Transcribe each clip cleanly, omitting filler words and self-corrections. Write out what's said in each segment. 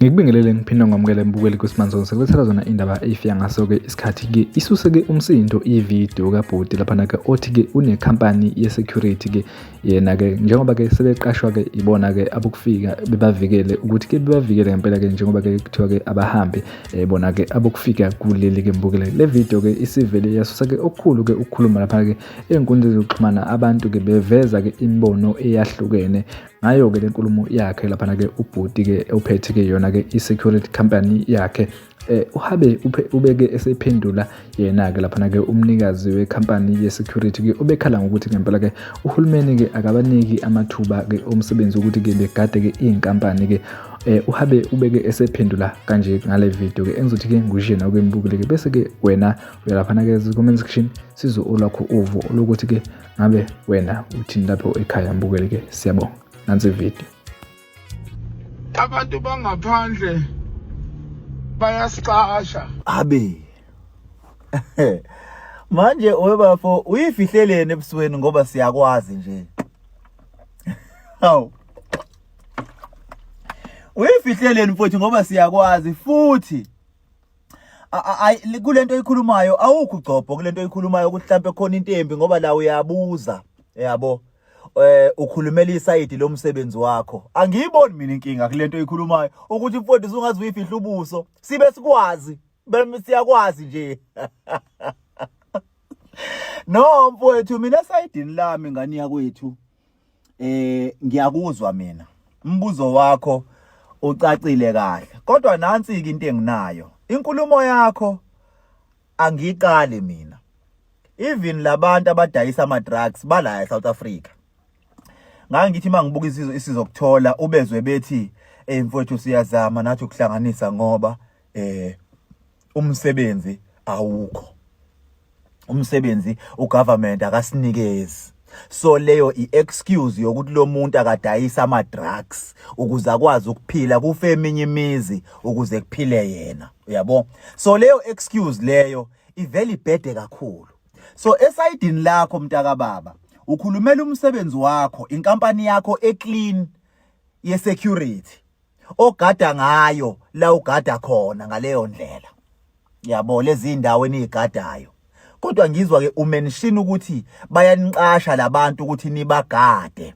Ngikubingelele ngiphinde ngamukele mbukeli kuSimanzonzo sekulethela zona indaba efika ngaso-ke isikhathi-ke isuse-ke umsindo ividiyo kabhuti laphana-ke othi-ke unekhampani ye-security-ke yena-ke njengoba-ke sebeqashwa-ke ibona-ke abokufika bebavikele ukuthi-ke bebavikele ngempela-ke njengoba-ke kuthiwa-ke abahambe eh, bona-ke abokufika kuleli-ke mbukele le video-ke isivele yasusa-ke okukhulu-ke ukukhuluma lapha-ke ey'nkundleni zokuxhumana abantu-ke beveza-ke imibono eyahlukene ngayo-ke le nkulumo yakhe laphana-ke ubhuti-ke ophethe-ke yona-ke i-security company yakhe eh uhabe ubeke esephendula yena ke laphana ke umnikazi wekhampani ye-security ke obekhala ngokuthi ngempela ke uhulumeni ke akabaniki amathuba ke omsebenzi ukuthi ke begade ke iy'nkampani ke eh uhabe ubeke esephendula kanje ngale video ke engizothi ke ngushiye nawe ke mbukele ke bese ke wena uyalaphana ke comment section sizwe olwakho uvo olokuthi ke ngabe wena uthini lapho ekhaya mbukele ke siyabonga nansi video Abantu bangaphandle bayasicasha. Abe. Manje webafo uyifihleleni ebusweni ngoba siyakwazi nje. Hawu. Uyifihleleni mfowethu ngoba siyakwazi futhi ay kulento oyikhulumayo awukho ugcobho kulento oyikhulumayo ukuthi mhlambe khona into embi ngoba la uyabuza yabo eh ukhulumela isayidi lomsebenzi wakho angiyiboni mina inkinga kulento oyikhulumayo ukuthi mfowethu usungaze uyifihla ubuso sibe sikwazi bemi siyakwazi nje no mfowethu mina esayidini lami ngani yakwethu eh ngiyakuzwa mina umbuzo wakho ucacile kahle kodwa nansi ke into enginayo inkulumo yakho angiqali mina even labantu abadayisa ama drugs bala eSouth Africa ngangithi mangibuka isizwe isizokuthola ubezwe bethi eh mfowethu siyazama nathi ukuhlanganisa ngoba eh umsebenzi awukho umsebenzi ugovernment akasinikezi so leyo i-excuse yokuthi lo muntu akadayisa ama-drugs ukuze akwazi ukuphila kufe eminye imizi ukuze kuphile yena uyabo so leyo excuse leyo ivele ibhede kakhulu so esayidini lakho mntakababa ukhulumela umsebenzi wakho inkampani yakho eclean ye-security ogada ngayo la ugada khona ngaleyo ndlela yabo lezi ndawo enizigadayo kodwa ngizwa ke umention ukuthi bayaniqasha labantu ukuthi nibagade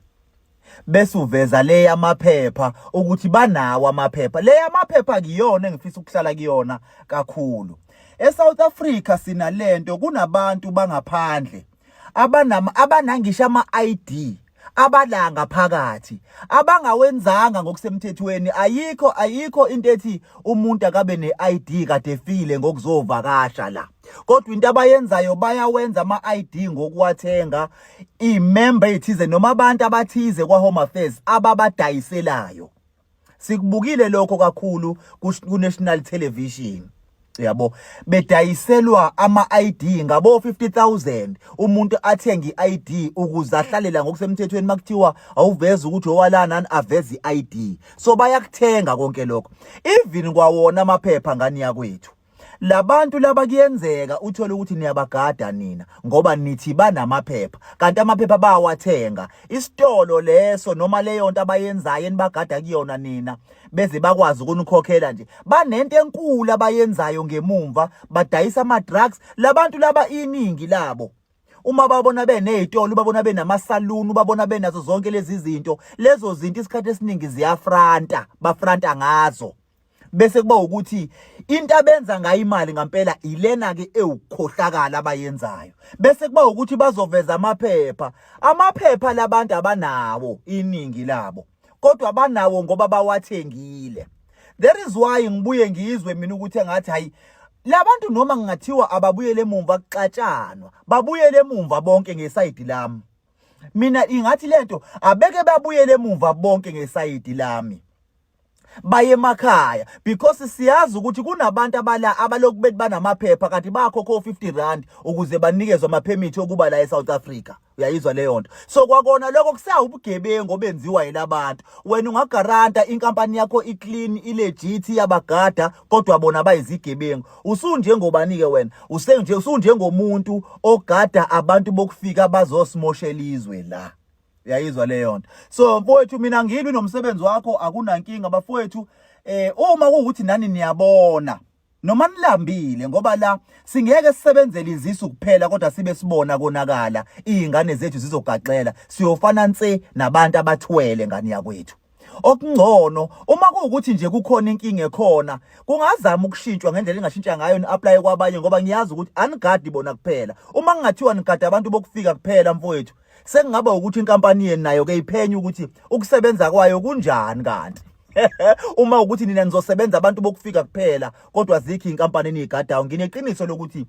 bese uveza le yamaphepha ukuthi banawo amaphepha le yamaphepha kuyona engifisa ukuhlala kuyona kakhulu eSouth Africa sinalento kunabantu bangaphandle abanama abanangisho ama ID abalanga phakathi abangawenzanga ngokusemthethweni ayikho ayikho into ethi umuntu akabe ne-ID kade efile ngokuzovakasha la kodwa into abayenzayo bayawenza ama-ID ngokuwathenga iy'member ey'thize noma abantu abathize kwa-Home Affairs ababadayiselayo Sikubukile lokho kakhulu ku-national television. Yabo bedayiselwa ama-ID ngabo 50000 umuntu athenge i-ID ukuze ahlalela ngokusemthethweni makuthiwa awuveza ukuthi owalana nani aveze i-ID so bayakuthenga konke lokho even kwawona amaphepha ngani yakwethu Labantu laba kuyenzeka uthole ukuthi niyabagada nina ngoba nithi banamaphepha kanti amaphepha bawathenga isitolo leso noma leyo nto abayenzayo enibagada kuyona nina beze bakwazi ukunikhokhela nje banento enkulu abayenzayo ngemumva badayisa ama drugs labantu laba iningi labo uma babona benezitolo babona benamasaluni babona benazo zonke lezi zinto lezo zinto isikhathi esiningi ziyafranta bafranta ngazo bese kuba ukuthi into abenza ngayo imali ngampela ilena ke ewukukhohlakala abayenzayo bese kuba ukuthi bazoveza amaphepha amaphepha labantu abanawo iningi labo kodwa banawo ngoba bawathengile there is why ngibuye ngizwe mina ukuthi engathi hayi labantu noma ngingathiwa ababuyele emumva kuxatshanwa babuyele emumva bonke ngesayidi lami mina ingathi lento abeke babuyele emumva bonke ngesayidi lami. Baye emakhaya because siyazi ukuthi kunabantu abala abalokhu bethi banamaphepha kanti bakhokha o-50 rand ukuze banikezwe amaphemithi okuba la eSouth Africa. Uyayizwa leyo nto? So kwakona lokho kusawubugebengu obenziwa yilabantu. Wena ungagaranta inkampani yakho iclean, ilegit, iyabagada, kodwa bona bayizigebengu. Usunjengobani-ke wena? Usenje usunjengomuntu ogada abantu bokufika bazosimoshela izwe la. Uyayizwa leyo nto? So mfowethu, mina ngilwi nomsebenzi wakho, akunankinga bafowethu. Uma kuwukuthi nani niyabona noma nilambile, ngoba la singeke sisebenzele izisu kuphela kodwa sibe sibona konakala, izingane zethu zizogaxela, siyofana nse nabantu abathwele, ngani yakwethu. Okungcono uma kuwukuthi nje kukhona inkinga ekhona, kungazama ukushintshwa ngendlela engashintsha ngayo, ni-apply kwabanye, ngoba ngiyazi ukuthi anigadi bona kuphela. Uma kungathiwa nigada abantu bokufika kuphela, mfowethu, sekungaba ukuthi inkampani yenu nayo ke iphenye ukuthi ukusebenza kwayo kunjani. Kanti uma ukuthi nina nizosebenza abantu bokufika kuphela kodwa zikho inkampani eniyigadayo, ngineqiniso lokuthi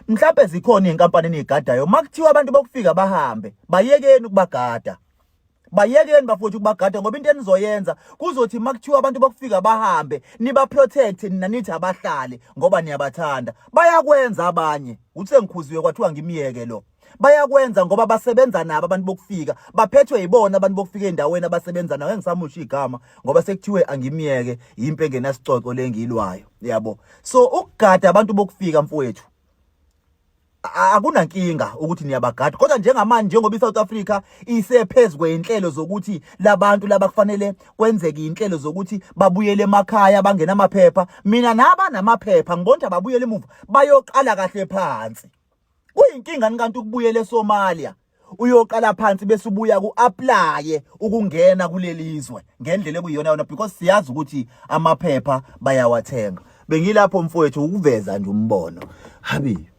mhlawumbe zikhona izinkampani eniyigadayo. Makuthiwa abantu bokufika bahambe, bayekeni ukubagada, bayekeni bafowethu ukubagada, ngoba into enizoyenza kuzothi makuthiwa abantu bokufika bahambe, niba protect nina, nithi abahlale ngoba niyabathanda. Bayakwenza abanye, uthi sengikhuziwe kwathiwa ngimiyeke lo. Bayakwenza ngoba basebenza nabo abantu bokufika, baphethwe yibona abantu bokufika endaweni abasebenza nayo. Engisamusha igama ngoba sekuthiwe angimiyeke, yimpe engenasicoco lengilwayo, yabo. So ukugada abantu bokufika, mfowethu, akunankinga ukuthi niyabagada, kodwa njengamanje njengoba iSouth Africa isephezulu kweinhlelo zokuthi labantu laba kufanele kwenzeke inhlelo zokuthi babuyele emakhaya bangena amaphepha, mina naba namaphepha ngibona ababuyele emuva bayoqala kahle phansi. Kuyinkinga kanti ukubuyela eSomalia uyoqala phansi bese ubuya ku-apply ukungena kuleli zwe ngendlela ekuyiyona yona, because siyazi ukuthi amaphepha bayawathenga. Bengilapho mfowethu ukuveza nje umbono, habi.